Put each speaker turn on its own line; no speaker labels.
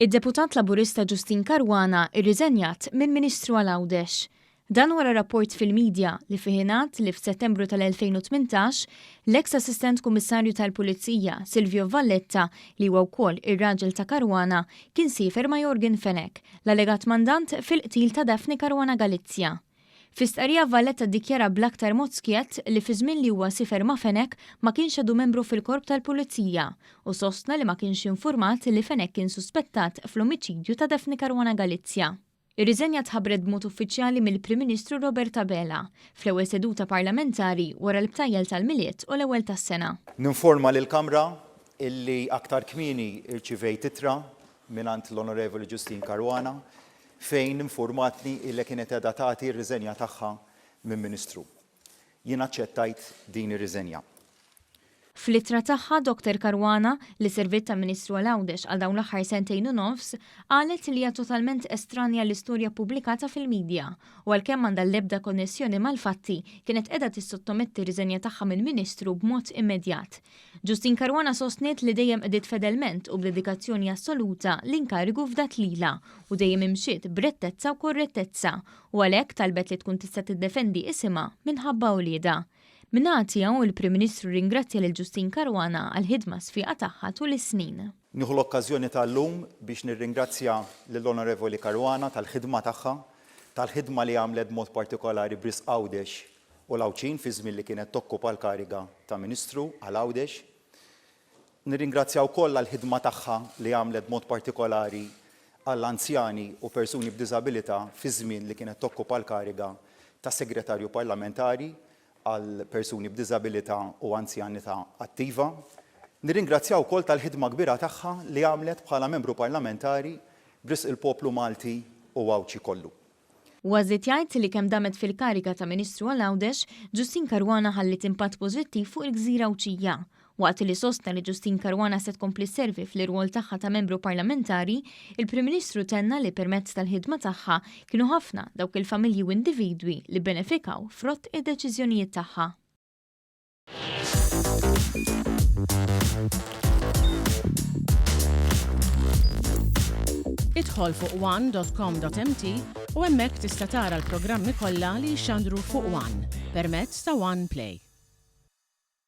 Id-Deputat Laburista Justyne Caruana rriżenjat minn Ministru għal Għawdex. Dan wara rapport fil-midja li fih ingħad li f'Settembru tal-2018, l-eks Assistent Kummissarju tal-Pulizija, Silvio Valletta, li huwa wkoll ir-raġel ta' Caruana, kien siefer ma' Yorgen Fenech, l-allegat mandant fil-qtil ta' Daphne Caruana Galizia. Fi stqarrija Valletta ddikjara bl-aktar mod skjett li fiż-żmien li huwa siefer ma' Fenech ma kienx għadu membru fil-Korp tal-Pulizija u sostna li ma kienx infurmat li Fenech kien suspettat fl-omiċidju ta' Daphne Caruana Galizia. Ir-riżenja tħabbret b'mod uffiċjali mill-Prim Ministru Robert Abela fl-ewwel seduta parlamentari wara l-btajjel tal-Milied u l-ewwel tas-sena.
Ninforma lill-Kamra illi aktar kmieni rċivejt ittra mingħand l-Onorevoli Justyne Caruana fejn infurmatni illi kienet qiegħda tagħti r-riżenja tagħha minn Ministru. Jien aċċettajt din ir-riżenja.
Fl-ittra tagħha, Doctor Caruana, li serviet ta' Ministru għal Għawdex għal dawn l-aħħar sentejn u nofs, qalet li hija totalment estranja għall-istorja ppubblikata fil-media u għalkemm m'għandha l-ebda konnessjoni mal-fatti, kienet qiegħda tissottometti r-riżenja tagħha minn Ministru b'mod immedjat. Justyne Caruana sostniet li dejjem qdiet fedelment u b'dedikazzjoni assoluta l-inkarigu fdat lilha u dejjem imxiet b'rettezza u korrettezza u għalhekk talbet li tkun tista' tiddefendi isimha minħabba uliedha. Min-naħa tiegħu, il-Prim Ministru rringrazzja lil Justyne Caruana għall-ħidma sfiqa tagħha tul is-snin.
Nieħu l-okkażjoni tal-lum biex nirringrazzja lill-Onorevoli Caruana tal-ħidma tagħha, tal-ħidma li għamlet b'mod partikolari b'risq Għawdex u l-Għawdxin fiż-żmien li kienet tokkupa l-kariga ta' Ministru għal Għawdex. Nirringrazzja wkoll għall-ħidma tagħha li għamlet b'mod partikolari għall-anzjani u persuni b'diżabilità fiż-żmien li kienet tokkupa l-kariga ta' Segretarju Parlamentari għal Persuni b'Diżabilità u Anzjanità Attiva. Nirringrazzja wkoll tal-ħidma kbira tagħha li għamlet bħala Membru Parlamentari b'risq il-poplu Malti u Għawdxi kollu.
Huwa żied jgħid li kemm damet fil-kariga ta' Ministru għal Għawdex, Justyne Caruana ħalliet impatt pożittiv fuq il-gżira Għawdxija. Waqt li sostna li Justyne Caruana se tkompli sservi fl-irwol tagħha ta' membru parlamentari, il-Prim Ministru tenna li permezz tal-ħidma tagħha kienu ħafna dawk il-familji u individwi li bbenefikaw frott id-deċiżjonijiet tagħha.
Idħol fuq one.com.mt u hemmhekk tista' tara l-programmi kollha li jixxandru fuq One permezz ta' One Play.